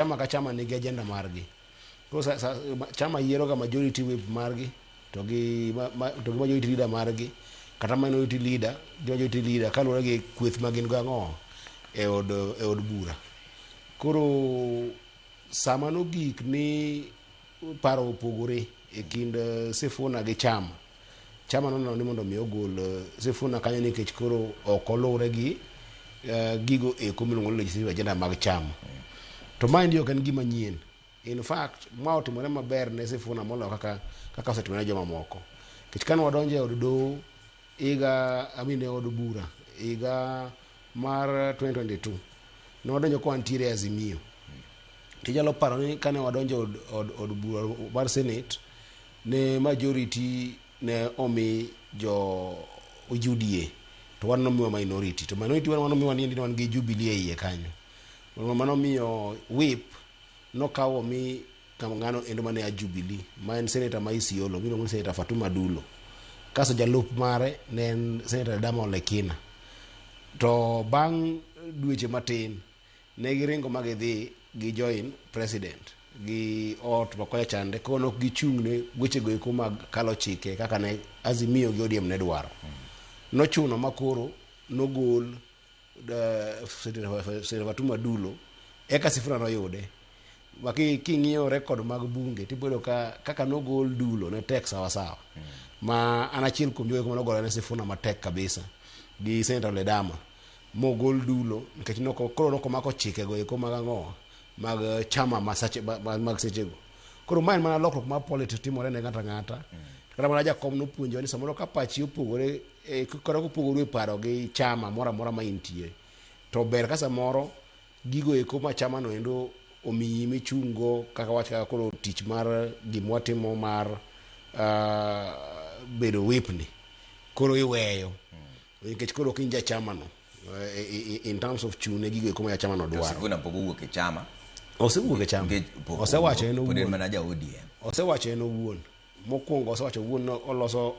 Chama ka chama nigi agenda margi. Koro chama yiero ga majority whip margi to gi to gi majority leader margi, kata minority leader gi majority leader, kaluwore gi kweth ma gin go ang'o e od bura. Koro sama nogik ni paro opogore e kind Sifuna gi chama, chama noneno ni mondo mi ogol Sifuna kanyo, nikech koro ok oluwre gi gigo eko miluongo ni legislative agenda mag chama. To maendi ok en gima nyien. In fact, ma otimore maber ne Sifuna moloyo kaka osetimore ne jomamoko, nikech kane wadonjo e od doho higa, I mean, e od bura higa mar 2022, ne wadonjo ka wantiere e Azimio. Tinyalo paro ni kane wadonjo e od bura mar Senate, ne majority ne omi jo UDA to wan nomiwa minority. To minority wan nomiwa ni wan gi Jubilee e iye kanyo. Mano miyo whip nokawo omi ng'ano endo mane a Jubilee, ma en senator ma Isiolo miluongo ni Senator Fatuma Dulo. Kasto jalup mare ne en Senator Ledama Olekina. To bang' dweche matin ne giringo ma gidhi gi join president gi ot ma kocha chande. Koro ne ok gichung' ne wechego eko mag kalo chike kaka ne Azimio gi ODM ne dwaro. Nochuno ma koro nogol Senator Fatuma Dulo, eka Sifuna noyude. Ma king'iyo record mag bunge tiboyudo ka kaka nogol Dulo ne tek sawa sawa. Ma an achiel kuom jogo manogore ne Sifuna matek kabisa gi Senator Ledama mogol Dulo, nikech koro nokomako chikego eko mag ang'o mag chama mag sechego. Koro ma en mana lokruok mar politics timore ne ng'ato ang'ata. Kata mana jakom nopuonjowa ni samoro ka pachi opogore, kata kopogore e paro gi chama moro amora ma intie, to ber ka samoro gigo eko ma chama no endo omiyi michung' go, kaka wach kaka koro tich mar gima watimo mar bedo whip ni koro iweyo, nikech koro ok in jachama no in terms of chung' ne gigo eko ma jachama no To dwaro. Sifuna pok owuok e chama. Osewuok e chama. Nikech pok Osewacho en owuok, pod en owuon. mana ja ODM. Osewacho en owuon. Mokwongo osewacho owuon ni oloso.